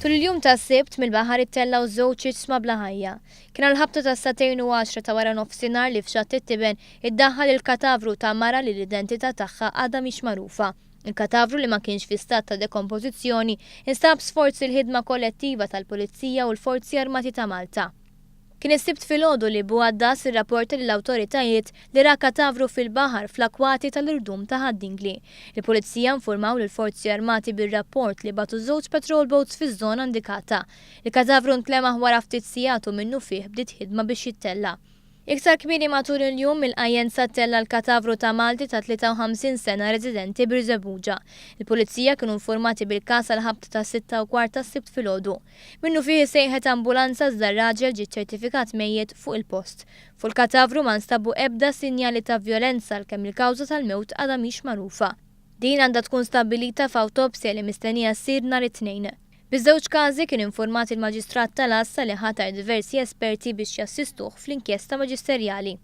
Tul il-jum tas-Sibt, mill-baħar ittellgħu żewġ iġsma bla ħajja. Kien għall-ħabta tas-sagħtejn u għaxra ta' wara nofsinhar li f'Xatt it-Tiben iddaħħal il-katavru ta' mara li l-identità tagħha għadha mhix magħrufa. Il-katavru li ma kienx fi stat ta' dekompożizzjoni instab sforz il-ħidma kollettiva tal-Pulizija u l-Forzi Armati ta' Malta. Kien is-Sibt filgħodu li Bugħaddas irrapporta lill-awtoritajiet li ra katavru fil-baħar fl-akwati tal-irdum ta' Ħad-Dingli. Il-Pulizija infurmaw lill-Forzi Armati bir-rapport li bagħtu żewġ patrol boats fiż-żona indikata. Il-katavru ntlemaħ wara ftit sigħat u minnufih bdiet ħidma biex jittella'. Iktar kmieni matul il-jum, mill-Qajjenza ttella' l-katavru ta' Malti ta' 53 sena residenti Birżebbuġa. Il-Pulizija kienu infurmati bil-każ għall-ħabta tas-sitta u kwart tas-Sibt filgħodu. Minnufih issejħet ambulanza iżda r-raġel ġie ċċertifikat mejjet fuq il-post. Fuq il-katavru ma nstabu ebda sinjali ta' vjolenza għalkemm il-kawża tal-mewt għadha mhix magħrufa. Din għandha tkun stabbilita f'awtopsja li mistennija ssir nhar it-Tnejn. Biż-żewġ każi kien infurmat il-Maġistrat tal-Għassa li ħatar diversi esperti biex jassistuh fl-inkjesta maġisterjali.